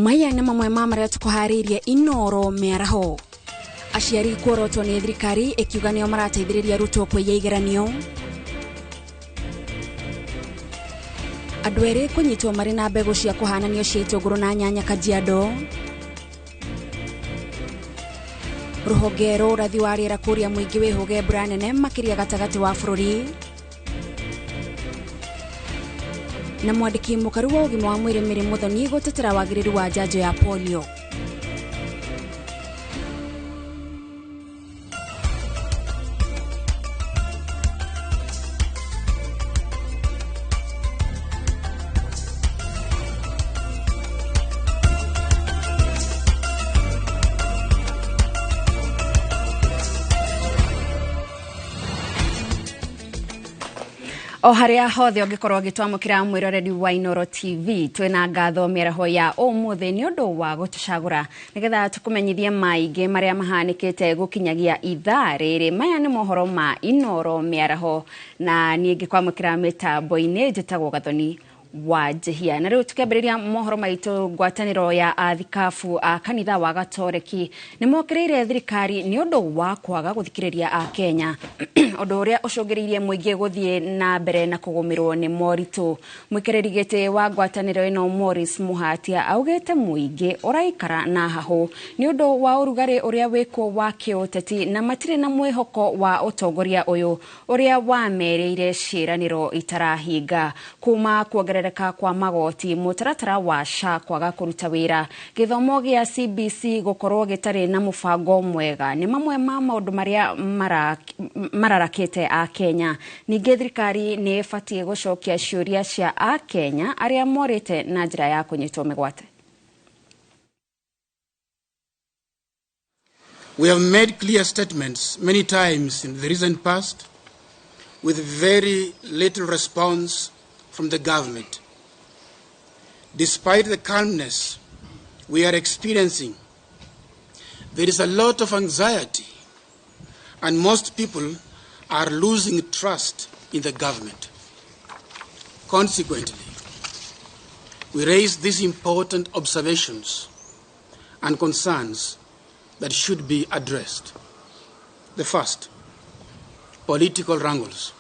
Maya nĩ mamwe ma marĩa tũkũharĩirie Inoro mĩaraho. Aciari kuorotwo nĩ thirikari ĩkiuga nĩo marateithĩrĩria arutwo kũiya igeranio. Andũ erĩ kũnyitwo marĩ na mbegũ cia kũhananio cia itũngũrũ na nyanya Kajiado. Rũhonge rwa ũrathi wa rĩera kũria mũingĩ wĩhũge mbura nene makĩria gatagatĩ wa bũrũri. Na mwandĩki mũkaru wa ũgima wa mwĩrĩ Mary Muthoni gũtetera wagĩrĩru wa njanjo ya polio. O harĩa hothe ũngĩkorwo ũgĩtwamũkĩra mwĩroreri wa Inoro TV, twĩna ngatho mĩaraho ya ũmũthĩ nĩ ũndũ wa gũtũcagũra nĩgetha tũkũmenyithie maingĩ marĩa mahanĩkĩte gũkinyagia ithaa rĩrĩ. Maya nĩ mohoro ma Inoro mĩaraho na niĩ ngĩkwamũkĩra mĩtambo-inĩ njĩtagwo Gathoni wa Njehia. Na rĩu tũkĩambĩrĩria mohoro maitũ, ngwatanĩro ya athikabu a kanitha wa Gatoreki nĩ mokĩrĩire thirikari nĩ ũndũ wa kwaga gũthikĩrĩria a Kenya, ũndũ ũrĩa ũcũngĩrĩirie mũingĩ gũthiĩ na mbere na kũgũmĩrwo nĩ moritũ. Mũikarĩri gĩtĩ wa ngwatanĩro ĩno Morris Muhatia augĩte mũingĩ ũraikara na hahũ nĩ ũndũ wa ũrugarĩ ũrĩa wĩkuo wa kĩũteti na matirĩ na mwĩhoko wa ũtongoria ũyũ ũrĩa wamerĩire ciĩranĩro itarahinga, kuma kuongerereka kwa magoti, mũtaratara wa SHA kwaga kũruta wĩra, gĩthomo gĩa CBC gũkorwo gĩtarĩ na mũbango mwega nĩ mamwe ma maũndũ marĩa mararakĩte a Kenya. Ningĩ thirikari nĩ ĩbatiĩ gũcokia ciũria cia a Kenya arĩa morĩte na njĩra ya kũnyitwo mĩgwate. We have made clear statements many times in the recent past with very little response from the government. Despite the calmness we are experiencing, there is a lot of anxiety and most people are losing trust in the government. Consequently, we raise these important observations and concerns that should be addressed. The first, political wrangles.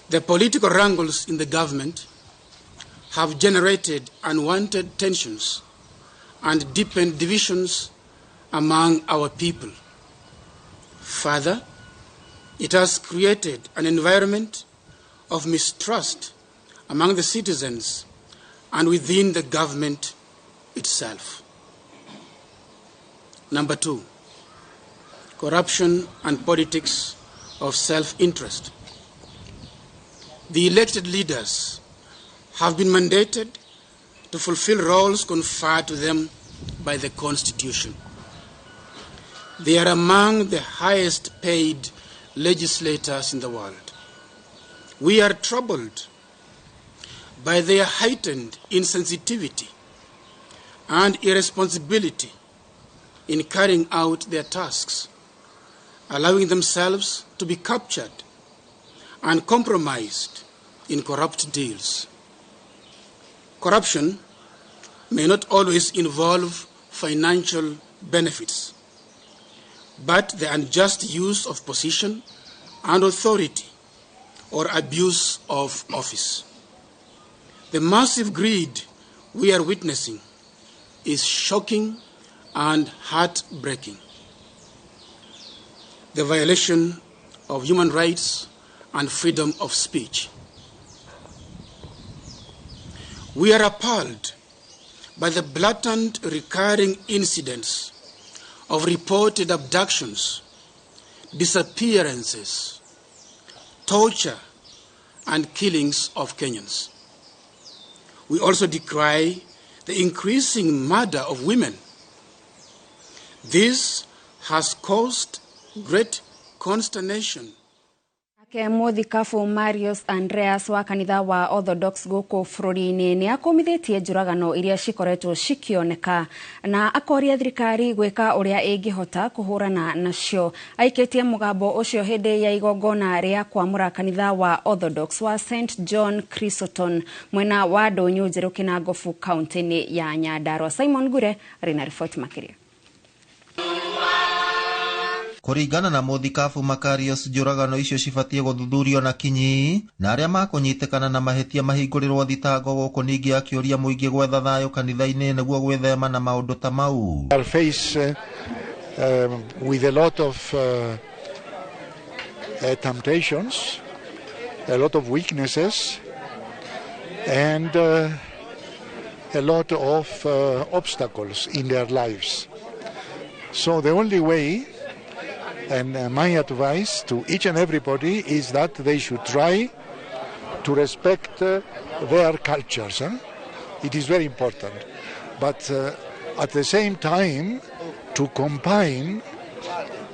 The political wrangles in the government have generated unwanted tensions and deepened divisions among our people. Further, it has created an environment of mistrust among the citizens and within the government itself. Number two, corruption and politics of self-interest. The elected leaders have been mandated to fulfill roles conferred to them by the Constitution. They are among the highest paid legislators in the world. We are troubled by their heightened insensitivity and irresponsibility in carrying out their tasks, allowing themselves to be captured and compromised in corrupt deals. Corruption may not always involve financial benefits, but the unjust use of position and authority or abuse of office. The massive greed we are witnessing is shocking and heartbreaking. The violation of human rights and freedom of speech. We are appalled by the blatant recurring incidents of reported abductions, disappearances, torture, and killings of Kenyans. We also decry the increasing murder of women. This has caused great consternation. Mũthikabu Marius Andreas wa kanitha wa Orthodox gũkũ bũrũri-inĩ nĩ akũmithĩtie njũragano iria cikoretwo cikĩoneka na akoria thirikari gwĩka ũrĩa ĩngĩhota kũhũrana nacio. Aikĩtie mũgambo ũcio hĩndĩ ya igongona rĩa kwamũra kanitha wa Orthodox wa St John Chrysostom mwena wa Ndũnyũ Njerũ Kĩnangobu kaunti-inĩ ya Nyandarua. Simon Ngure arĩ na riboti makĩria. Kũringana na mũthikabu Makarios, njũragano icio cibatie gũthuthurio na kinyi na arĩa makũnyitĩkana na mahĩtia mahingũrĩrwo thitango gũkũ, ningĩ akĩũria mũingĩ gwetha thayũ kanitha-inĩ nĩguo gwĩthema na maũndũ ta mau. Are face with a lot of temptations, a lot of weaknesses and a lot of obstacles in their lives. So the only way, and my advice to each and everybody, is that they should try to respect their cultures. It is very important. But at the same time, to combine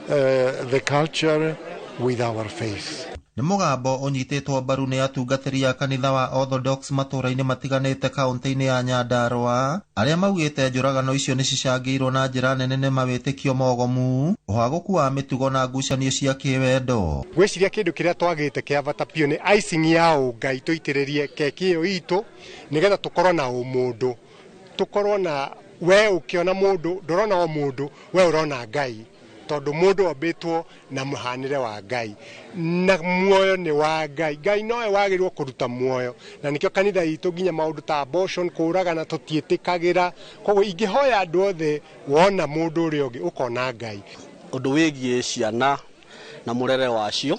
the culture with our faith. Nĩ mũgambo ũnyitĩtwo mbaru nĩ atungatĩri a kanitha wa Orthodox matũũra-inĩ matiganĩte kaunti-inĩ ya Nyandarua, arĩa maugĩte njũragano icio nĩ cicangĩirwo na njĩra nene nĩ mawĩtĩkio mogomu, ũhagũku wa mĩtugo na ngucanio cia kĩwendo. Ngwĩciria kĩndũ kĩrĩa twagĩte kĩa bata biũ nĩ icing ya ũngai, tũitĩrĩrie keki ĩyo itũ nĩgetha tũkorwo na ũmũndũ, tũkorwo na we ũkĩona mũndũ ndũrona o mũndũ, we ũrona Ngai, tondũ mũndũ ombĩtwo na mũhanĩre wa Ngai na muoyo nĩ wa Ngai. Ngai nowe wagĩrĩirwo kũruta muoyo, na nĩkĩo kanitha itũ nginya maũndũ ta abortion, kũũragana tũtiĩtĩkagĩra. Koguo ingĩhoya andũ othe, wona mũndũ ũrĩa ũngĩ ũkona Ngai. Ũndũ wĩgiĩ ciana na mũrere wacio,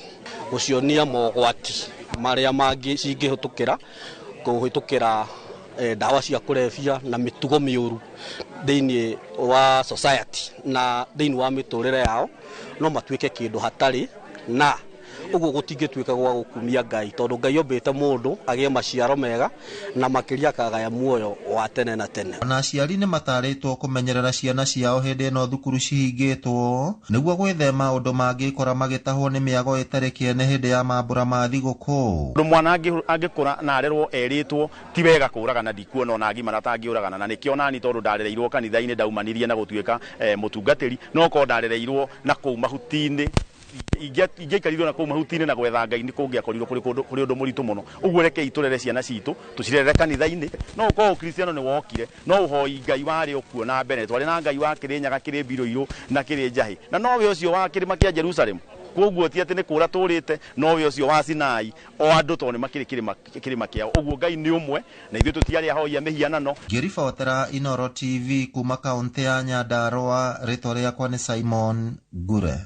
gũcionia mogwati marĩa mangĩ cingĩhĩtũkĩra, kũhĩtũkĩra ndawa cia kũrebia na mĩtugo mĩũru thĩinĩ wa society na thĩinĩ wa mĩtũrĩre yao, no matuĩke kĩndũ hatarĩ, na ũguo gũtingĩtuĩka gwa gũkumia Ngai, tondũ Ngai ombĩte mũndũ agĩe maciaro mega na makĩria akagaya muoyo wa tene na tene. Ona aciari nĩ matarĩtwo kũmenyerera ciana ciao hĩndĩ ĩno thukuru cihingĩtwo nĩguo gwĩthema ũndũ mangĩkora magĩtahwo nĩ mĩago ĩtarĩ kĩene hĩndĩ ya mambũra ma thigũkũ. Ũndũ mwana angĩkũra na arerwo erĩtwo ti wega kũũragana, ndikuona ona agimara atangĩũragana, na nĩkĩo nani tondũ ndarereirwo kanitha-inĩ ndaumanirie na gũtuĩka mũtungatĩri, no korwo ndarereirwo na kũu mahuti-inĩ, ingĩaikarirwo na kũu mahuti-inĩ na gwetha Ngai nĩ kũngĩakorirwo kũrĩ ũndũ mũritũ mũno. Ũguo rekei tũrere ciana citũ, tũcirerere kanitha-inĩ. No ũkorwo Ũkristiano nĩ wokire, no ũhoi Ngai warĩ o kuo na mbere. Twarĩ na Ngai wa Kĩrĩnyaga, kĩrĩ Mbirũirũ na kĩrĩ Njahĩ, na nowe ũcio wa kĩrĩma kĩa Jerusalemu. Koguo ti atĩ nĩ kũra tũrĩte, nowe ũcio wa Sinai, o andũ tondũ nĩ makĩrĩ kĩrĩma kĩao. Ũguo Ngai nĩ ũmwe na ithuĩ tũtiarĩ ahoi a mĩhianano. Ngĩribotera Inooro TV kuma kaunti ya Nyandarua, rĩtwa rĩakwa nĩ Simon Ngure.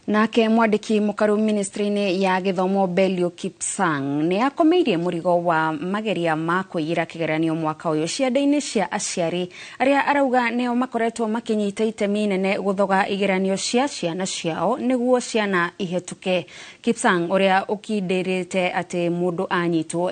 Nake mwandĩki mũkaru ministry-inĩ ya gĩthomo Belio Kipsang nĩ akomeirie mũrigo wa mageria ma kũiyĩra kĩgeranio mwaka ũyũ ciande-inĩ cia aciari arĩa arauga nĩo makoretwo makĩnyita itemi inene gũthoga igeranio cia ciana ciao nĩguo ciana ihĩtũke. Kipsang ũrĩa ũkindĩrĩte atĩ mũndũ anyitwo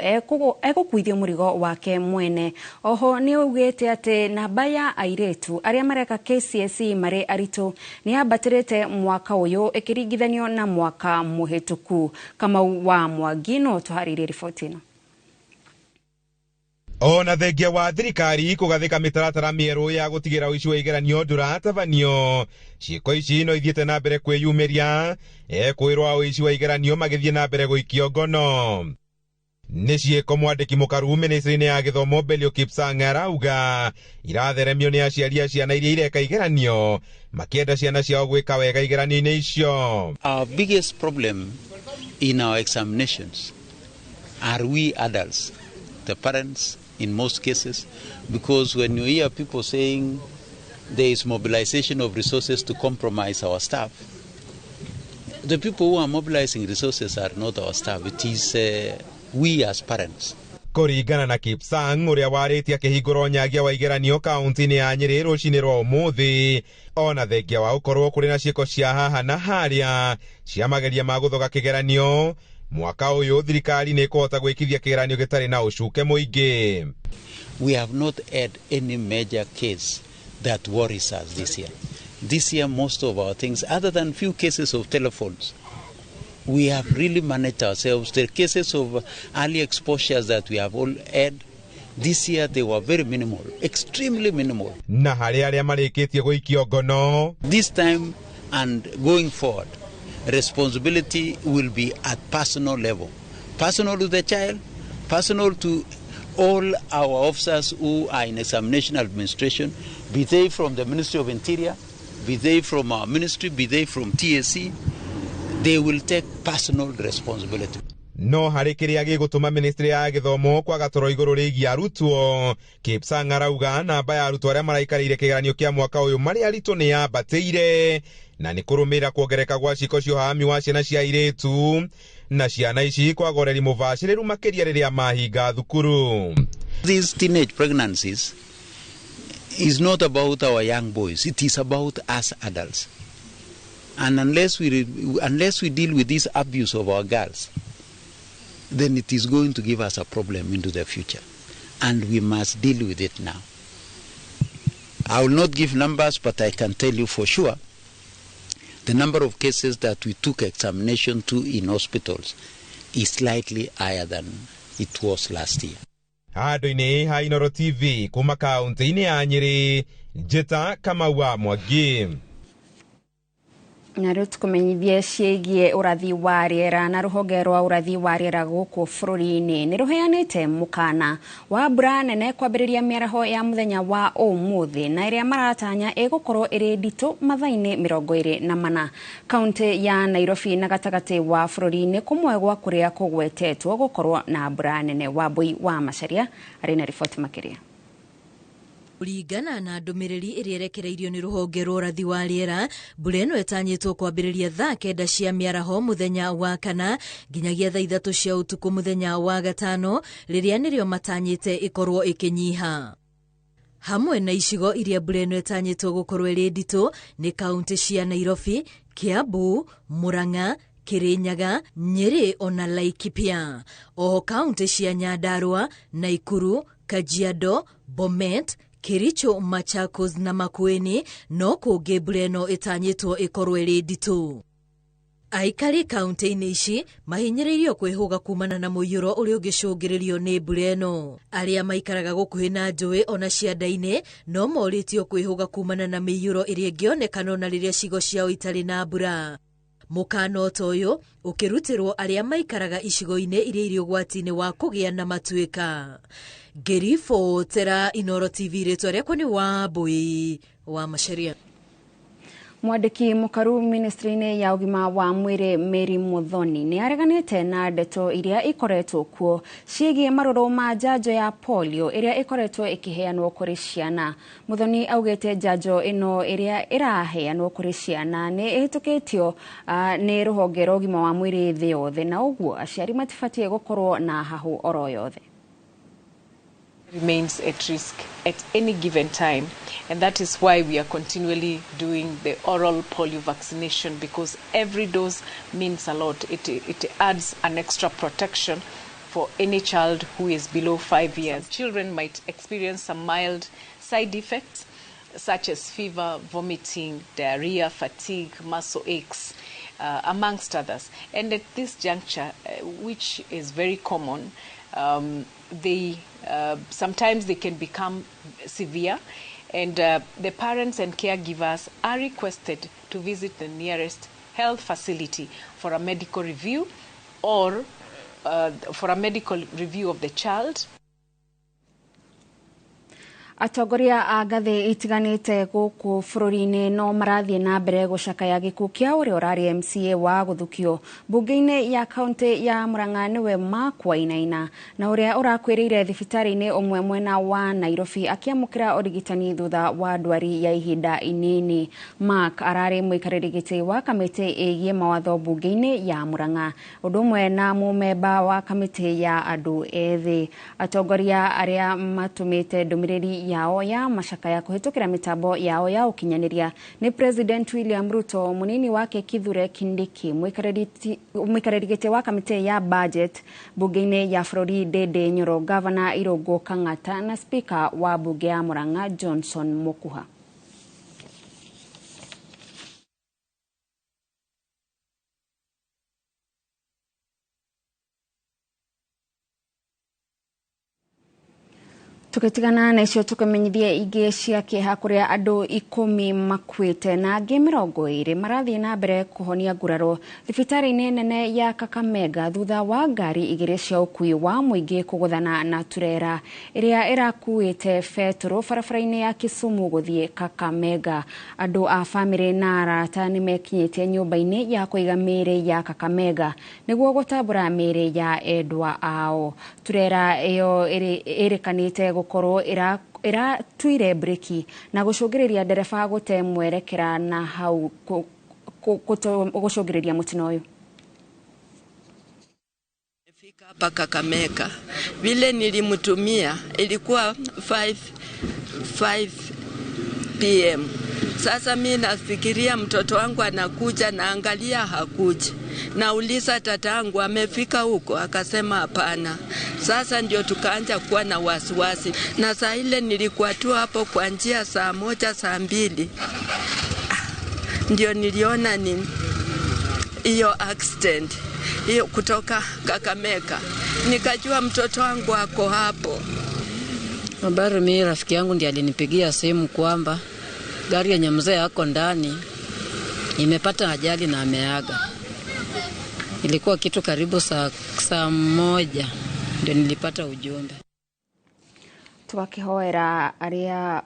egũkuithio mũrigo wake mwene. Oho nĩ augĩte atĩ namba ya airĩtu arĩa mareka KCSE marĩ aritũ nĩ yambatĩrĩte mwaka ũyũ ĩkĩringithanio na mwaka mũhĩtũku. Kamau wa Mwangi no tũharĩrie riboti ĩno. Ona thengia wa thirikari kũgathĩka mĩtaratara mĩerũ ya gũtigĩra ũici wa igeranio ndũratabanio, ciĩko ici no ithiĩte na mbere kwĩyumĩria, ekwĩrwo ũici wa igeranio magĩthiĩ na mbere gũikio ngono. Nĩ ciĩko mwandĩki mũkaru ministry-inĩ ya gĩthomo Belio Kipsang arauga iratheremio nĩ aciari a ciana iria ireka igeranio makĩenda ciana ciao gwĩka wega igeranio-inĩ icio. Our biggest problem in our examinations are we adults, the parents in most cases, because when you hear people saying there is mobilization of resources to compromise our staff, the people who are mobilizing resources are not our staff. It is we as parents. Kũringana na Kipsang ũrĩa warĩtie akĩhingũra nyagia wa igeranio kaunti-inĩ ya Nyĩrĩ rũcinĩ rwa ũmũthĩ, ona thengia wa gũkorwo kũrĩ na ciĩko cia haha na harĩa cia mageria ma gũthoga kĩgeranio, mwaka ũyũ thirikari nĩ ĩkũhota gwĩkithia kĩgeranio gĩtarĩ na ũcuke mũingĩ. We have not had any major case that worries us this year. This year, most of our things, other than few cases of telephones, we have really managed ourselves. The cases of early exposures that we have all had, this year they were very minimal, extremely minimal. Na harĩ arĩa marĩkĩtie gũikio ngono. This time and going forward, responsibility will be at personal level. Personal to the child, personal to all our officers who are in examination administration, be they from the Ministry of Interior, be they from our ministry, be they from TSC, they will take personal responsibility. No harĩ kĩrĩa gĩgũtũma ministry ya gĩthomo kwaga toro igũrũ rĩgiĩ arutwo, Kipsang arauga namba ya arutwo arĩa maraikarĩire kĩgeranio kĩa mwaka ũyũ marĩ aritũ nĩ yambatĩire na nĩ kũrũmĩrĩra kuongereka gwa ciĩko cia ũhahami wa ciana cia airĩtu na ciana ici kwaga ũreri mũbacĩrĩru makĩria rĩrĩa mahinga thukuru. These teenage pregnancies is not about our young boys, it is about us adults. And unless we deal with this abuse of our girls, then it is going to give us a problem into the future. And we must deal with it now. I will not give numbers, but I can tell you for sure the number of cases that we took examination to in hospitals is slightly higher than it was last year. Handũ-inĩ ha Inooro TV kuma kaunti-inĩ ya Nyĩrĩ, Njĩta Kamau wa Mwangi. Na rĩu tũkũmenyithie ciĩgiĩ ũrathi wa rĩera na rũhonge rwa ũrathi wa rĩera gũkũ bũrũri-inĩ nĩ rũheanĩte mũkana wa mbura nene kwambĩrĩria mĩaraho ya mũthenya wa ũmũthĩ na ĩrĩa maratanya ĩgũkorwo ĩrĩ nditũ mathaa-inĩ 24. Kaunti ya Nairobi na gatagatĩ wa bũrũri-inĩ kũmwe gwa kũrĩa kũgwetetwo gũkorwo na mbura nene. Wambui wa Macharia arĩ na riboti makĩria. Kũringana na ndũmĩrĩri ĩrĩa ĩrekereirio nĩ rũhonge rwa ũrathi wa rĩera, mbura ĩno ĩtanyĩtwo kwambĩrĩria thaa 9 cia mĩaraho mũthenya wa kana nginyagia thaa 3 cia ũtukũ mũthenya wa gatano, rĩrĩa nĩrĩo matanyĩte ĩkorwo ĩkĩnyiha. Hamwe na icigo iria mbura ĩno ĩtanyĩtwo gũkorwo ĩrĩ nditũ nĩ kaunti cia Nairobi, Kiambu, Murang'a, Kirinyaga, Nyeri ona Laikipia. Oho kaunti cia Nyandarua, Naikuru, Kajiado, Bomet, Kericho, Machakos na Makueni no kũngĩ mbura ĩno ĩtanyĩtwo ĩkorwo ĩrĩ nditũ. Aikari kaunti-inĩ ici mahinyĩrĩirio kwĩhũga kumana na mũiyũro ũrĩa ũngĩcũngĩrĩrio nĩ mbura ĩno. Arĩa maikaraga gũkuhĩ na njũĩ ona cianda-inĩ no morĩtio kwĩhũga kumana na mĩiyũro ĩrĩa ĩngĩonekana ona rĩrĩa cigo ciao itarĩ na mbura. Mũkana ta ũyũ ũkĩrutĩrwo arĩa maikaraga icigo-inĩ iria irĩ ũgwati-inĩ wa kũgĩa na matuĩka. Ngĩribotera Inooro TV, rĩtwa rĩakwa nĩ Wambui wa Macharia. Mwandĩki mũkaru ministry-inĩ ya ũgima wa mwĩrĩ Mary Muthoni nĩ areganĩte na ndeto iria ikoretwo kuo ciĩgiĩ marũrũ ma njanjo ya polio ĩrĩa ĩkoretwo ĩkĩheanwo kũrĩ ciana. Muthoni augĩte njanjo ĩno ĩrĩa ĩraheanwo kũrĩ ciana nĩ ĩhĩtũkĩtio nĩ rũhonge rwa ũgima wa mwĩrĩ thĩ yothe, na ũguo aciari matibatiĩ gũkorwo na hahũ oro yothe. Remains at risk at any given time, and that is why we are continually doing the oral polio vaccination, because every dose means a lot. It adds an extra protection for any child who is below 5 years. Some children might experience some mild side effects such as fever, vomiting, diarrhea, fatigue, muscle aches, amongst others. And at this juncture, which is very common, sometimes they can become severe, and the parents and caregivers are requested to visit the nearest health facility for a medical review or for a medical review of the child. Atongoria a ngathĩ itiganĩte gũkũ bũrũri-inĩ no marathiĩ na mbere gũcakaya gĩkuũ kĩa ũrĩa ũrarĩ MCA wa gũthukio mbunge-inĩ ya kaunti ya Murang'a nĩwe Mark Wainaina, na ũrĩa ũrakuĩrĩire thibitarĩ-inĩ ũmwe mwena wa Nairobi akĩamũkĩra ũrigitani thutha wa ndwari ya ihinda inini. Mark ararĩ mũikarĩri gĩtĩ wa kamĩtĩ ĩgiĩ mawatho mbunge-inĩ ya Murang'a, ũndũ ũmwe na mũmemba wa kamĩtĩ ya andũ ethĩ. Atongoria arĩa matũmĩte ndũmĩrĩri yao ya macakaya kũhĩtũkĩra mĩtambo yao ya ũkinyanĩria nĩ President William Ruto, mũnini wake Kithure Kindiki, mũikarĩri gĩtĩ wa kamĩtĩ ya budget mbunge-inĩ ya bũrũri Ndindi Nyoro, Gavana Irũngũ Kang'ata na Speaker wa mbunge ya Murang'a Johnson Mukuha. Tukitigana na icio tukimenyithie ingĩ cia kĩeha kũrĩa andũ 10 makuĩte na angĩ 20 marathiĩ na mbere kũhonia nguraro thibitarĩ-inĩ nene ya Kakamega thutha wa ngari igĩrĩ cia ũkuui wa mũingĩ kũgũthana na turera ĩrĩa ĩrakuĩte betũrũ barabara-inĩ ya Kisumu gũthiĩ Kakamega. Andũ a bamĩrĩ na arata nĩmekinyĩtie nyũmba-inĩ ya kũiga mĩĩrĩ ya Kakamega nĩguo gũtambũra mĩĩrĩ ya endwa ao. Turera ĩyo ĩrĩkanĩte gũkorwo ĩratuire breki na gũcũngĩrĩria ndereba gũte mwerekera na hau gũcũngĩrĩria mũtino ũyũ. Fika hapa Kakamega, vile nilimtumia ilikuwa 5 PM. Sasa mi nafikiria mtoto wangu anakuja, naangalia hakuji. Nauliza tatangu amefika huko, akasema hapana. Sasa ndio tukaanza kuwa na wasiwasi. Na saa ile nilikuwa tu hapo kwa njia saa 1 saa 2. Ndio niliona ni hiyo accident hiyo kutoka Kakamega. Nikajua mtoto wangu ako hapo. Habari, mimi rafiki yangu ndiye alinipigia simu kwamba gari yenye mzee yako ndani imepata ajali na ameaga. Ilikuwa kitu karibu saa 1 ndio nilipata ujumbe. Tukakihoera aria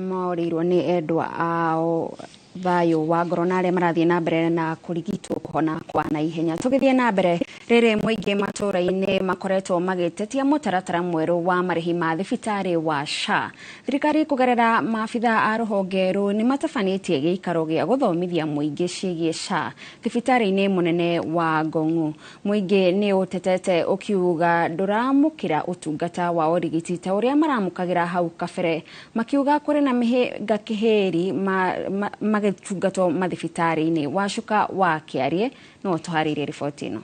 morirwo ni endwa ao thayũ wa ngoro na arĩa marathiĩ na mbere na kũrigitwo kũhona kwa naihenya. Tũgĩthiĩ na mbere, rĩrĩ mũingĩ matũũra-inĩ makoretwo magĩtetia mũtaratara mwerũ wa marĩhi ma thibitarĩ wa SHA. Thirikari kũgerera maabitha a rũhonge rũu nĩ matabanĩtie gĩikaro gĩa gũthomithia mũingĩ ciĩgiĩ SHA thibitarĩ-inĩ mũnene wa Ngong'u. Mũingĩ nĩ ũtetete ũkiuga ndũramũkĩra ũtungata wa ũrigiti ta ũrĩa maramũkagĩra hau kabere, makiuga kũrĩ na mĩhĩnga kĩhĩri magĩtungatwo mathibitarĩ-inĩ. Wacuka wa Kĩarie no tũharĩrie riboti ĩno.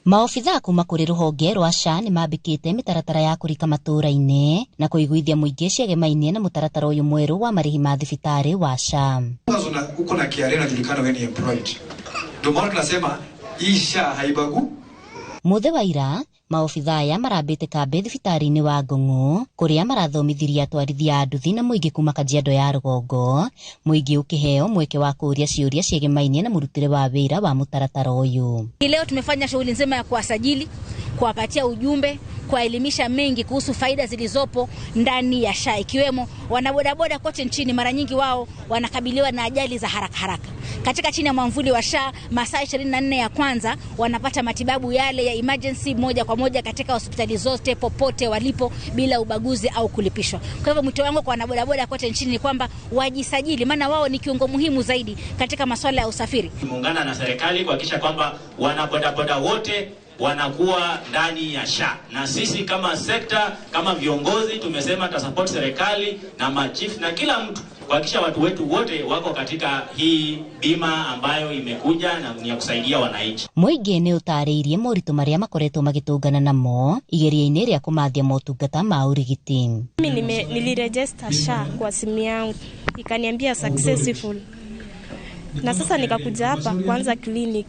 Maobithaa kuma kũrĩ rũhonge rwa SHA nĩ mambĩkĩte mĩtaratara ya kũrika matũũra-inĩ na kũiguithia mũingĩ ciegemainie na mũtaratara ũyũ mwerũ wa marĩhi ma thibitarĩ wa SHA. Uko na KRA unajulikana wewe ni employed. Ndio maana tunasema hii SHA haibagu. Muthe wa ira maobithaa aya marambĩte kambĩ thibitarĩ-inĩ wa Ngong'u kũrĩa marathomithirie atwarithia a nduthi na mũingĩ kuma Kajiado ya rũgongo, mũingĩ ũkĩheo mweke wa kũũria ciũria ciegemainie na mũrutĩre wa wĩra wa mũtaratara ũyũ. Leo tumefanya shughuli nzima ya kuwasajili, kuwapatia ujumbe, kuwaelimisha mengi kuhusu faida zilizopo ndani ya SHA, ikiwemo wanabodaboda kote nchini mara nyingi wao wanakabiliwa na ajali za haraka haraka. Katika chini ya mwamvuli wa SHA, masaa 24 ya kwanza wanapata matibabu yale ya emergency moja kwa moja katika hospitali zote popote walipo bila ubaguzi au kulipishwa. Kwa hivyo mwito wangu kwa wanabodaboda kote nchini ni kwamba wajisajili, maana wao ni kiungo muhimu zaidi katika masuala ya usafiri. Muungana na serikali kuhakikisha kwamba wanabodaboda wote wanakuwa ndani ya SHA. Na sisi kama sekta, kama viongozi tumesema tutasupport serikali na machief na kila mtu kuhakikisha watu wetu wote wako katika hii bima ambayo imekuja na ni ya kusaidia wananchi. Mũingĩ nĩ ũtarĩirie moritũ marĩa makoretwo magĩtũngana namo igeria-inĩ rĩa kũmathia motungata ma ũrigiti. Mimi niliregister SHA kwa simu yangu ikaniambia successful, na sasa nikakuja hapa kuanza clinic.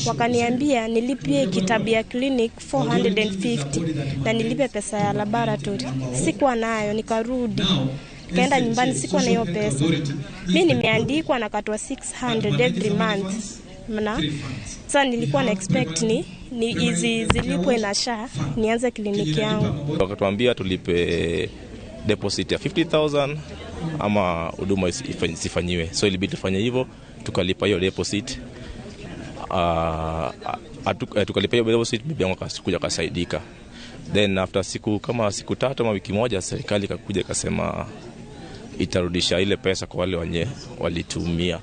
Wakaniambia nilipie kitabu ya clinic 450 na nilipe pesa ya laboratory. Sikuwa nayo, nikarudi. Nikaenda nyumbani, sikuwa na hiyo pesa. Mimi nimeandikwa na katwa 600 every month. Maana sasa nilikuwa na expect ni hizi zilipwe na SHA nianze kliniki yangu. Wakatuambia tulipe deposit ya 50,000 ama huduma isifanyiwe. So ilibidi tufanye hivyo, tukalipa hiyo deposit. Tukalipa hiyo deposit, bibi yangu akakuja akasaidika. Then after siku kama siku 3 ama wiki moja, serikali ikakuja ikasema itarudisha ile pesa kwa wale wenye walitumia.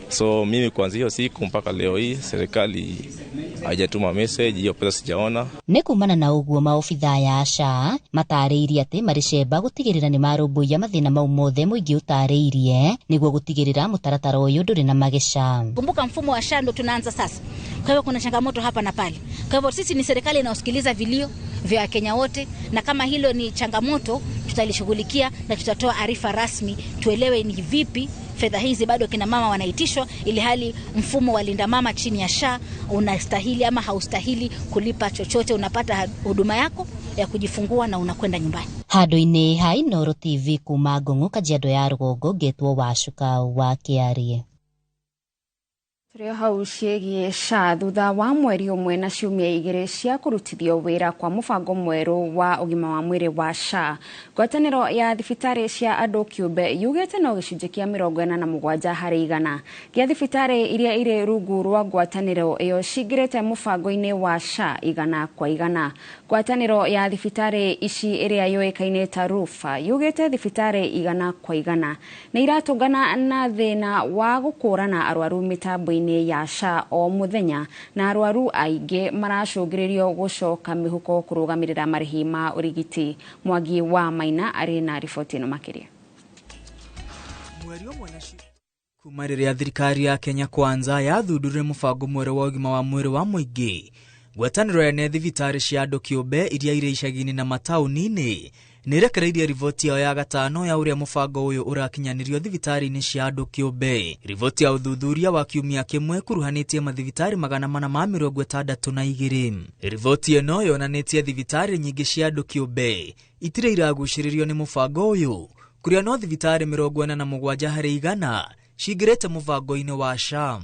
So mimi kuanzia hiyo siku mpaka leo hii serikali haijatuma message, hiyo pesa sijaona. Nĩ kumana na ũguo maobithaa ya SHA matarĩirie atĩ marĩ cemba gũtigĩrĩra nĩ marũmbũiya mathĩna mau mothe mũingĩ ũtarĩirie nĩguo gũtigĩrĩra mũtaratara ũyũ ndũrĩ na mageca. Kumbuka mfumo wa SHA ndo tunaanza sasa. Kwa hivyo kuna changamoto hapa na pale. Kwa hivyo sisi ni serikali inaosikiliza vilio vya Wakenya wote, na kama hilo ni changamoto tutalishughulikia na tutatoa arifa rasmi tuelewe ni vipi fedha hizi bado kina mama wanaitishwa, ili hali mfumo wa Linda Mama chini ya SHA unastahili ama haustahili kulipa chochote. Unapata huduma yako ya kujifungua na unakwenda nyumbani. Handũ-inĩ ha Inooro TV kuma Ngong'o, Kajiado ya Rũgongo, ngetwo Wacuka wa Kĩarie. Tũrĩ o hau ciĩgiĩ SHA, thutha wa mweri ũmwe na ciumia 2 cia kũrutithio wĩra kwa mũbango mwerũ wa ũgima wa mwĩrĩ wa SHA, ngwatanĩro ya thibitarĩ cia andũ kĩũmbe yugĩte no gĩcunjĩ kĩa 47 harĩ igana gĩa thibitarĩ iria irĩ rungu rwa ngwatanĩro ĩyo cingĩrĩte mũbango-inĩ wa SHA 100 kwa 100. Ngwatanĩro ya thibitarĩ ici ĩrĩa yũĩkaine ta RUPHA yugĩte thibitarĩ 100 kwa 100 nĩ iratũngana na thĩna wa gũkũrana arwaru mĩtambo-inĩ ya SHA o mũthenya, na arwaru aingĩ maracũngĩrĩrio gũcoka mĩhuko kũrũgamĩrĩra marĩhi ma ũrigiti. Mwangi wa Maina arĩ na riboti ĩno makĩria. Mweri ũmwe na kuma rĩrĩa thirikari ya Kenya Kwanza yathundũrire mũbango mwerũ wa ũgima wa mwĩrĩ wa mũingĩ, ngwatanĩro ene thibitarĩ cia andũ kĩũmbe iria irĩ icagi-inĩ na mataũni-inĩ nĩrekereirie riboti yao ya gatano ya ũrĩa mũbango ũyũ ũrakinyanĩrio thibitarĩ-inĩ cia andũ kĩũmbe. Riboti ya ũthuthuria wa kiumia kĩmwe kuruhanĩtie mathibitarĩ 462. Riboti ĩno yonanĩtie thibitarĩ nyingĩ cia andũ kĩũmbe itirĩ iragucĩrĩrio nĩ mũbango ũyũ, kũrĩa no thibitarĩ 47 harĩ igana cingĩrĩte mũbango-inĩ wa SHA.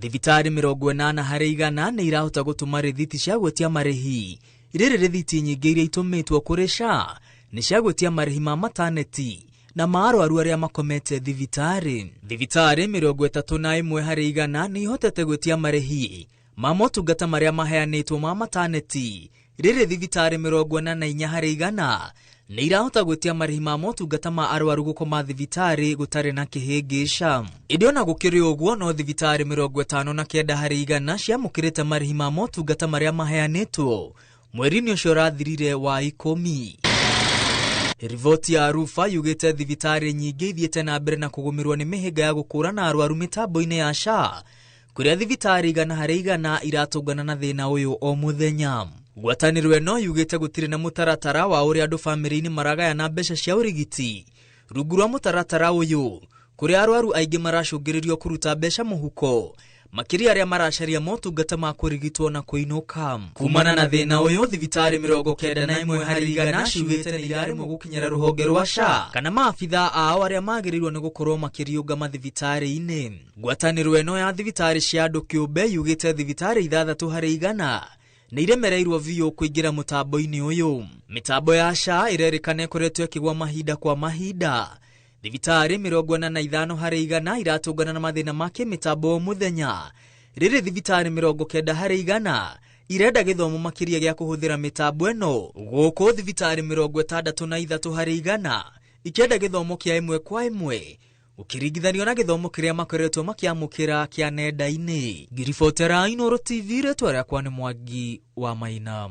Thibitarĩ 80 harĩ igana nĩ irahota gũtũma rĩthiti cia gwĩtia marĩhi. Rĩrĩ rĩthiti nyingĩ iria itũmĩtwo kũrĩ SHA nĩ cia gwĩtia marĩhi ma mataneti na ma arwaru arĩa makomete thibitarĩ. Thibitarĩ 31 harĩ igana nĩ ihotete gwĩtia marĩhi ma motungata marĩa maheanĩtwo ma mataneti. Rĩrĩ thibitarĩ 44 harĩ igana nĩ irahota gwĩtia marĩhi ma motungata ma arwaru gũkoma thibitarĩ gũtarĩ na kĩhĩngĩca. Ĩndĩ ona gũkĩrĩ ũguo, no thibitarĩ 59 harĩ igana ciamũkĩrĩte marĩhi ma motungata marĩa maheanĩtwo mweri-inĩ ũcio ũrathirire wa 10. Riboti ya RUPHA yugĩte thibitarĩ nyingĩ ithiĩte na mbere na kũgũmĩrwo nĩ mĩhĩnga ya gũkũrana arwaru mĩtambo-inĩ ya SHA, kũrĩa thibitarĩ 100 harĩ igana iratũngana na thĩna ũyũ o mũthenya. Ngwatanĩro ĩno yugĩte gũtirĩ na mũtaratara wa ũrĩa andũ bamĩrĩ-inĩ maragayana mbeca cia ũrigiti. Rungu rwa mũtaratara ũyũ, kũrĩa arwaru aingĩ maracũngĩrĩrio kũruta mbeca mũhuko, makĩria arĩa maracaria motungata ma kũrigitwo na kũinũka. Kumana na thĩna ũyũ, thibitarĩ 91 harĩ igana ciugĩte nĩ iraremwo gũkinyĩra rũhonge rwa SHA kana maabitha ao arĩa magĩrĩirwo nĩ gũkorwo makĩriũnga mathibitarĩ-inĩ. Ngwatanĩro ĩno ya thibitarĩ cia andũ kĩũmbe yugĩte thibitarĩ 6 harĩ igana nĩ iremereirwo biũ kũingĩra mũtambo-inĩ ũyũ. Mĩtambo ya SHA ĩrerĩkana ĩkoretwo ĩkĩgwa mahinda kwa mahinda. Thibitarĩ 45 harĩ igana iratũngana na mathĩna ma kĩmĩtambo o mũthenya. Rĩrĩ thibitarĩ 90 harĩ igana irenda gĩthomo makĩria gĩa kũhũthĩra mĩtambo ĩno, gũkũ thibitarĩ 63 harĩ igana ikĩenda gĩthomo kĩa ĩmwe kwa ĩmwe ũkĩringithanio na gĩthomo kĩrĩa makoretwo makĩamũkĩra kĩa nenda-inĩ. Ngiribotera Inooro TV, rĩtwa rĩakwa nĩ Mwangi wa Maina.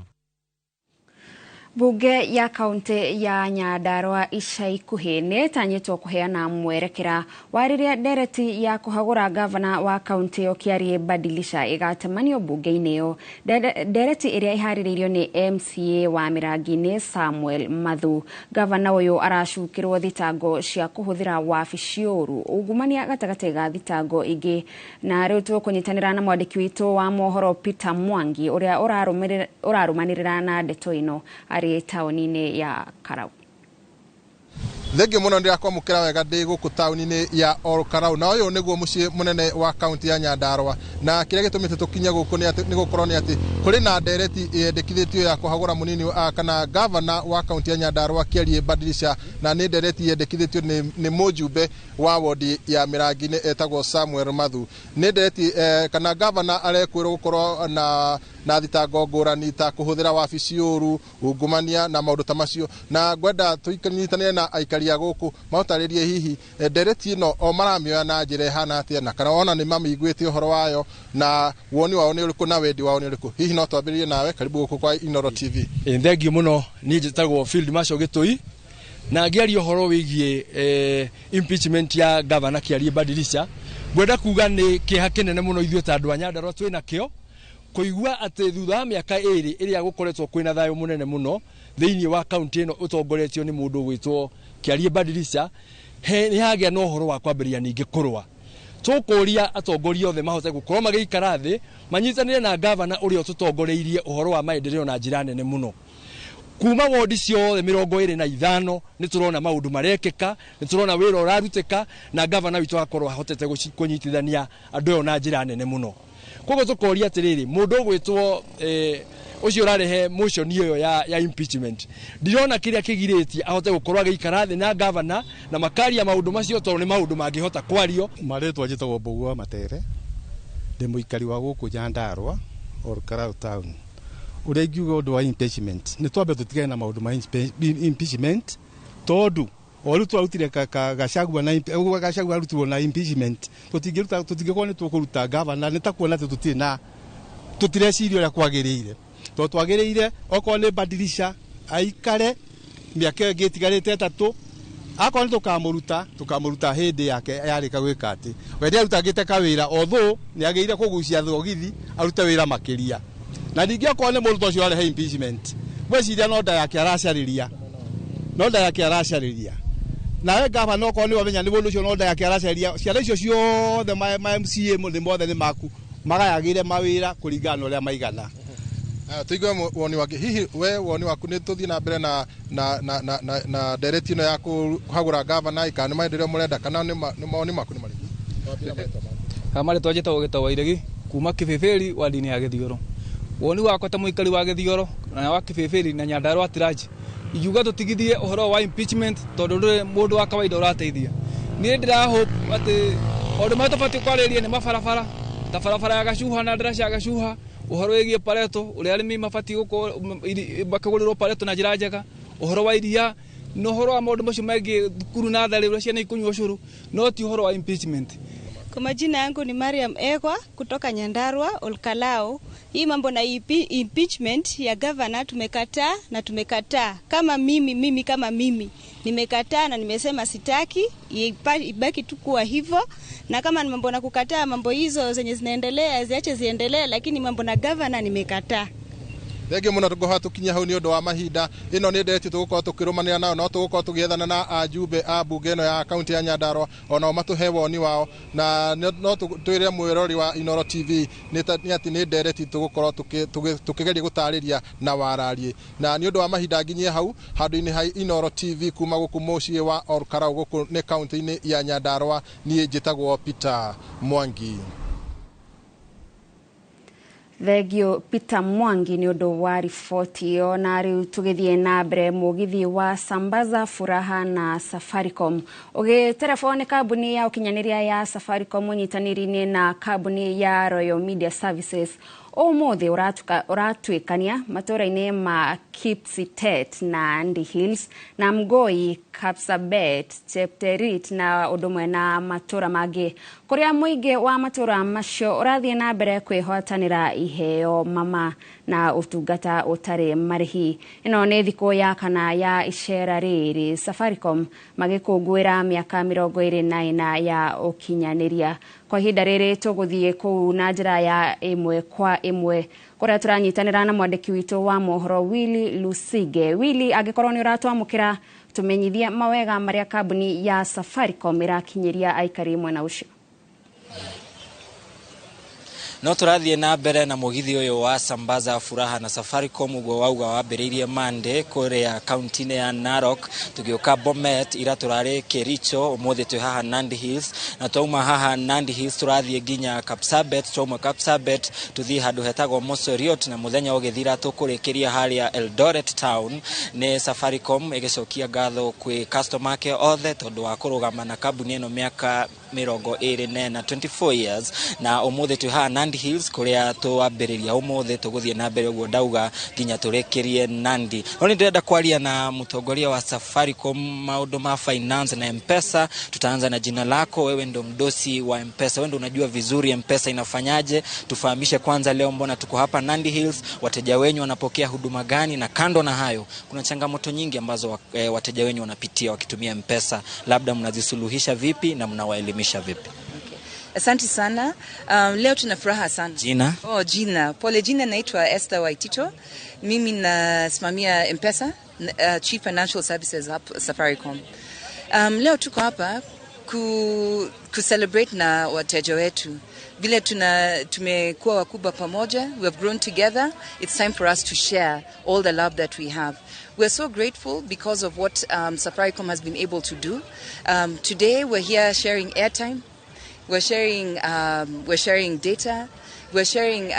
Bunge ya kaunti ya Nyandarua ica ikuhĩ nĩ ĩtanyĩtwo kũheana mwerekera wa rĩrĩa ndereti ya kũhagũra gavana wa kaunti ĩyo Kĩarie Badilisha ĩgatemanio bunge-inĩ ĩyo. Ndereti ĩrĩa ĩharĩrĩirio nĩ MCA wa Mĩrangi-inĩ Samuel Mathu. Gavana ũyũ aracukĩrwo thitango cia kũhũthĩra wabici ũru, ungumania gatagatĩ ga thitango ingĩ. Na rĩu tũkũnyitanĩra na mwandĩki witũ wa mohoro Peter Mwangi ũrĩa ũrarũmanĩrĩra na ndeto ĩno taũni-inĩ ya Karau. Thengiũ mũno ndĩrakwamũkĩra wega ndĩ gũkũ taũni-inĩ ya Ol Kalou, na ũyũ nĩguo mũciĩ mũnene wa kaunti ya Nyandarua, na kĩrĩa gĩtũmĩte tũkinye gũkũ nĩ gũkorwo nĩ atĩ kũrĩ na ndereti yendekithĩtio ya kũhagũra mũnini kana gavana wa kaunti ya Nyandarua Kĩarie Badilisha, na nĩ ndereti yendekithĩtio nĩ mũjumbe wa wodi ya Mĩrangi-inĩ etagwo Samuel Mathu. Nĩ ndereti kana gavana arekwĩrwo gũkorwo na thitango ngũrani ta kũhũthĩra wabici ũru, ungumania na maũndũ ta macio, na ngwenda tũnyitanĩre na aikari a gũkũ maũtarĩrie hihi ndereti ĩno o maramĩoya na njĩra ĩhana atĩa, na kana ona nĩ mamĩiguĩte ũhoro wayo na woni wao nĩ ũrĩkũ na wendi wao nĩ ũrĩkũ. Hihi no twambĩrĩrie nawe, karibu gũkũ kwa Inooro TV. Thengiũ mũno, niĩ njĩtagwo Field Marshal Gĩtũi, na ngĩaria ũhoro wĩgiĩ impeachment ya gavana Kĩarie Badilisha, ngwenda kuga nĩ kĩeha kĩnene mũno ithuĩ ta andũ a Nyandarua twĩ nakĩo kũigua atĩ thutha wa mĩaka 2 ĩrĩa gũkoretwo kwĩna thayũ mũnene mũno thĩinĩ wa kaunti ĩno ũtongoretio nĩ mũndũ ũgwĩtwo Kĩarie Badilisha, nĩ hagĩa na ũhoro wa kwambĩrĩria ningĩ kũrũa. Tũkũria atongoria othe mahote gũkorwo magĩikara thĩ manyitanĩre na gavana ũrĩa ũtũtongoreirie ũhoro wa maendeleo na njĩra nene mũno. Kuma wodi ciothe 25 nĩ tũrona maũndũ marekĩka, nĩ tũrona wĩra ũrarutĩka, na gavana witũ agakorwo ahotete kũnyitithania andũ ĩyo na njĩra nene mũno. Koguo tũkoria atĩrĩrĩ, mũndũ ũgwĩtwo ũcio ũrarehe motion ĩyo ya impeachment, ndirona kĩrĩa kĩgirĩtie ahote gũkorwo agĩikara thĩ na gavana na makaria maũndũ macio, tondũ nĩ maũndũ mangĩhota kwario. Marĩtwa njĩtagwo Mbũgua wa Matere, ndĩ mũikari wa gũkũ Nyandarua Olkalau town. Ũrĩa ingiuga ũndũ wa impeachment, nĩ twambe tũtigane na maũndũ ma impeachment, tondũ o rĩu twarutire Gachagua na Gachagua arutirwo na impeachment, tũtingĩruta, tũtingĩkorwo nĩ tũkũruta gavana, nĩ ta kuona atĩ tũtirĩ na tũtireciria ũrĩa kwagĩrĩire, tondũ twagĩrĩire okorwo nĩ Badilisha aikare mĩaka ĩyo ĩngĩ ĩtigarĩte 3, akorwo nĩ tũkamũruta hĩndĩ yake yarĩka gwĩka atĩ we nĩarutangĩte kawĩra, although nĩagĩrĩire kũgucia thogithi arute wĩra makĩria. Na ningĩ okorwo nĩ mũndũ ũcio arehe impeachment, ngwĩciria no nda yake aracarĩria, no nda yake aracarĩria. Nawe gavana okorwo nĩ wamenya nĩ mũndũ ũcio no nda yake aracarĩria, ciana icio ciothe ma MCA nĩ mothe nĩ maku, magayagĩre mawĩra kũringana na ũrĩa maigana. Tuigue woni wake. Hihi we woni waku nĩ tũthiĩ na mbere na ndereti ĩno ya kũhagũra gavana, kana nĩ maendeleo mũrenda, kana nĩ mawoni maku nĩ marĩkũ? Marĩtwa njĩtagwo Gĩtaũ wa Iregi kuma Kĩbĩbĩri ward-inĩ ya Gĩthioro. Woni wakwa ta mũikari wa Gĩthioro na wa Kĩbĩbĩri na Nyandarua at large, ingiuga tũtigithie ũhoro wa impeachment, tondũ ndũrĩ mũndũ wa kawaida ũrateithia. Niĩ ndĩra hope atĩ maũndũ marĩa tũbatiĩ kwarĩrĩria nĩ mabarabara, ta barabara ya Gacuha na ndaraca ya Gacuha, ũhoro wĩgiĩ pareto, ũrĩa arĩmi mabatiĩ gũkorwo makĩgũrĩrwo pareto na njĩra njega, ũhoro wa iria, na ũhoro wa maũndũ macio mangĩ, thukuru na tharĩ, ũrĩa ciana ikũnyua ũcũrũ, no ti ũhoro wa impeachment. Kwa majina yangu ni Mariam Egwa kutoka Nyandarua, Olkalau. Hii mambo na impeachment ya governor tumekataa na tumekataa. Kama mimi kama mimi nimekataa na nimesema sitaki, ibaki tu kuwa hivyo. Na kama ni mambo na kukataa mambo hizo zenye zinaendelea ziache ziendelee, lakini mambo na governor nimekataa. Thengio muno tũngũha tũkinye hau nĩ ũndũ wa mahinda. Ĩno nĩ ndereti tũgũkorwo tũkĩrũmanĩra nayo, no tũgũkorwo tũgĩethana na ajumbe a mbunge ĩno ya kaunti ya Nyandarua, onao matũhe woni wao, na no twĩre mwĩrori wa Inooro TV nĩ atĩ nĩ ndereti tũgũkorwo tũkĩgeria gũtarĩria na warariĩ. Na nĩ ũndũ wa mahinda nginyie hau handũ-inĩ ha Inooro TV kuma gũkũ mũciĩ wa Olkalau gũkũ nĩ kaunti-inĩ ya Nyandarua, niĩ njĩtagwo Peter Mwangi. Thengio Peter Mwangi nĩ ũndũ wa riboti ĩyo. Na rĩu tũgĩthiĩ na mbere, mũgithi wa Sambaza Furaha na Safaricom ũgĩterebwo nĩ kambuni ya ũkinyanĩria ya Safaricom ũnyitanĩri-inĩ na kambuni ya Royal Media Services ũmũthĩ ũratuĩkania matũũra-inĩ ma Kipsitet na Nandi Hills na Mgoi, Kapsabet, Chepterit na ũndũ ũmwe na matũũra mangĩ, kũrĩa mũingĩ wa matũũra macio ũrathiĩ na mbere kwĩhotanĩra iheo mama na ũtungata ũtarĩ marĩhi. Ĩno nĩ thikũ ya kana ya icera rĩrĩ, Safaricom magĩkũngũĩra mĩaka 24 ya ũkinyanĩria. Kwa ihinda rĩrĩ tũgũthiĩ kũu na njĩra ya ĩmwe kwa ĩmwe kũrĩa tũranyitanĩra na mwandĩki witũ wa mohoro Willy Lusige. Willy, angĩkorwo nĩ ũratwamũkĩra, tũmenyithie mawega marĩa kambuni ya Safaricom ĩrakinyĩria aikari mwena ũcio. No tũrathiĩ na mbere na mũgithi ũyũ wa Sambaza Furaha na Safaricom, ũguo wauga wambĩrĩirie Monday kũrĩa kaunti-inĩ ya Narok, tũgĩũka Bomet, ira tũrarĩ Kericho, ũmũthĩ twĩ haha Nandi Hills, na twauma haha Nandi Hills tũrathiĩ nginya Kapsabet, twauma Kapsabet tũthiĩ handũ hetagwo Mosoriot, na mũthenya ũgĩthira tũkũrĩkĩria harĩa Eldoret town. Nĩ Safaricom ĩgĩcokia ngatho kwĩ customer ake othe tondũ wa kũrũgama na kambuni ĩno mĩaka 24, 24 years. Na ũmũthĩ twĩ haha Nandi Hills kũrĩa twambĩrĩria ũmũthĩ, tũgũthiĩ na mbere ũguo ndauga nginya tũrĩkĩrie Nandi. No nĩ ndĩrenda kwaria na mũtongoria wa Safaricom maũndũ ma finance na M-Pesa. Tutaanza na jina lako, wewe ndo mdosi wa M-Pesa, wewe ndo unajua vizuri M-Pesa inafanyaje. Tufahamishe kwanza leo mbona tuko hapa Nandi Hills, wateja wenyu wanapokea huduma gani, na kando na hayo kuna changamoto nyingi ambazo wateja wenyu wanapitia wakitumia M-Pesa, labda mnazisuluhisha vipi na mnawaelimisha vipi? Asante sana. Leo tuna furaha sana. Jina? Oh, jina. Pole, jina naitwa Esther Waitito. Mimi nasimamia M-Pesa, Chief Financial Services hapa Safaricom. Leo tuko hapa Ku celebrate na wateja wetu vile tumekuwa wakubwa pamoja. We have grown together. It's time for us to share all the love that we have. We're so grateful because of what Safaricom has been able to do. Today we're here sharing airtime, we're sharing data, we're sharing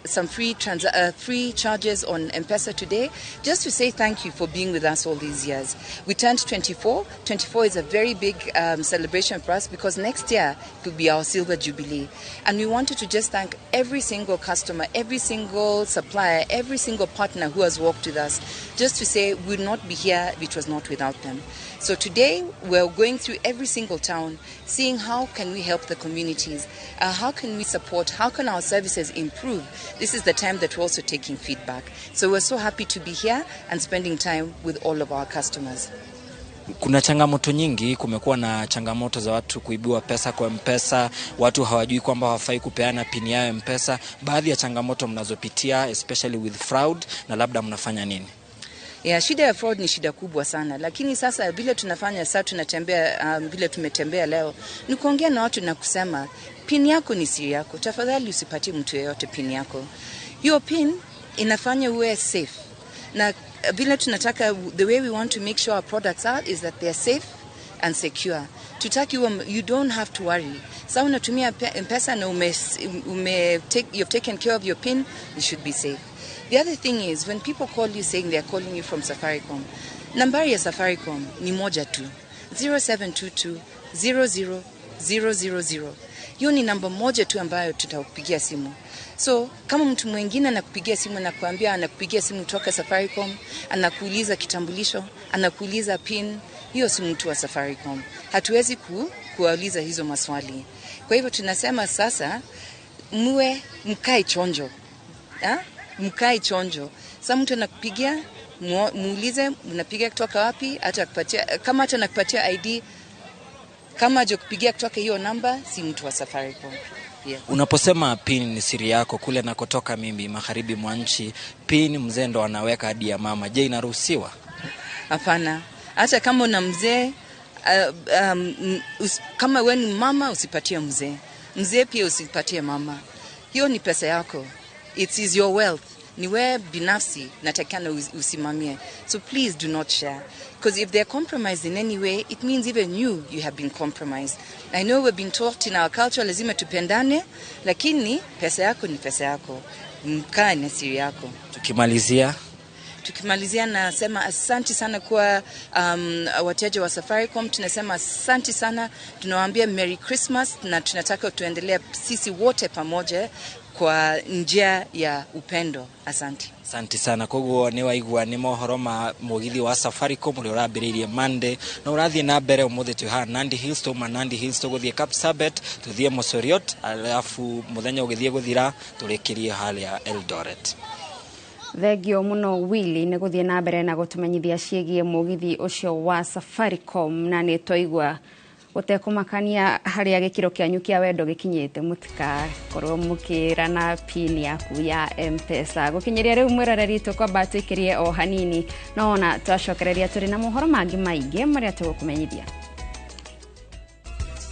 some free charges on M-Pesa today, just to say thank you for being with us all these years. We turned 24. 24 is a very big celebration for us because next year it will be our silver jubilee. And we wanted to just thank every single customer, every single supplier, every single partner who has worked with us, just to say we would not be here if it was not without them. So today we're going through every single town, seeing how can we help the communities, how can we support, how can our services improve. This is the time that we're also taking feedback. So we're so happy to be here and spending time with all of our customers. Kuna changamoto nyingi. Kumekuwa na changamoto za watu kuibiwa pesa kwa Mpesa, watu hawajui kwamba hawafai kupeana pin yao Mpesa. Baadhi ya changamoto mnazopitia, especially with fraud, na labda mnafanya nini? Yeah, shida ya fraud ni shida kubwa sana, lakini sasa vile tunafanya sasa, tunatembea, vile tumetembea leo ni kuongea na watu na kusema pin yako ni siri yako, tafadhali usipatie mtu yeyote pin yako. Hiyo pin inafanya uwe safe, na vile tunataka, the way we want to make sure our products are is that they are safe and secure. Tutaki uwe, you don't have to worry. Sasa unatumia M-Pesa na you've taken care of your pin, you should be safe. The other thing is when people call you saying they're calling you from Safaricom, nambari ya Safaricom ni moja tu, 0722 00 000. Hiyo ni namba moja tu ambayo tutakupigia simu. So kama mtu mwingine anakupigia simu na kuambia anakupigia simu kutoka Safaricom, anakuuliza kitambulisho, anakuuliza pin, hiyo si mtu wa Safaricom. Hatuwezi kuwauliza hizo maswali. Kwa hivyo tunasema sasa muwe mkae chonjo. Ha? Mkae chonjo. Sasa mtu anakupigia, muulize unapiga kutoka wapi, hata kupatia, kama hata anakupatia ID, kama hajakupigia kutoka hiyo namba, si mtu wa Safaricom. Yeah. Unaposema pin ni siri yako, kule nakotoka mimi magharibi mwa nchi, pin mzee ndo anaweka hadi ya mama. Je, inaruhusiwa? Hapana. Hata kama una mzee, kama wewe ni mama usipatie mzee. Mzee pia usipatie mama. Hiyo ni pesa yako. It is your wealth. Ni wewe binafsi natakana usimamie. So please do not share. Because if they're compromised in any way, it means even you have been compromised. I know we've been taught in our culture lazima tupendane, lakini pesa yako ni pesa yako. Mkae na siri yako. Tukimalizia? Tukimalizia nasema asanti sana kwa wateja wa Safaricom. Tunasema asanti sana, tunawaambia Merry Christmas na tunataka tuendelee sisi wote pamoja kwa njia ya upendo. Asante. Asante sana. Koguo nĩ waigua nĩ mohoro ma mũgithi wa Safaricom ũrĩa ũrambĩrĩirie Monday na ũrathiĩ na mbere. Ũmũthĩ twĩ haha Nandi Hills, twauma Nandi Hills tũgũthiĩ Kapsabet, tũthiĩ Mosoriot, alafu mũthenya ũgĩthiĩ gũthira tũrĩkĩrie harĩa Eldoret. Thengio muno, Willy, nĩ gũthiĩ na mbere na gũtũmenyithia ciĩgiĩ mũgithi ũcio wa Safaricom. Na nĩ twaigua gũtekũmakania harĩa gĩkĩro kĩanyu kĩa wendo gĩkinyĩte, mũtikakorwo mũkĩrana pin yaku ya M-Pesa. Gũkinyĩria rĩu, mwĩroreri, tũkwamba tũikĩrie o hanini, no ona twacokereria tũrĩ na mohoro mangĩ maingĩ marĩa tũgũkũmenyithia.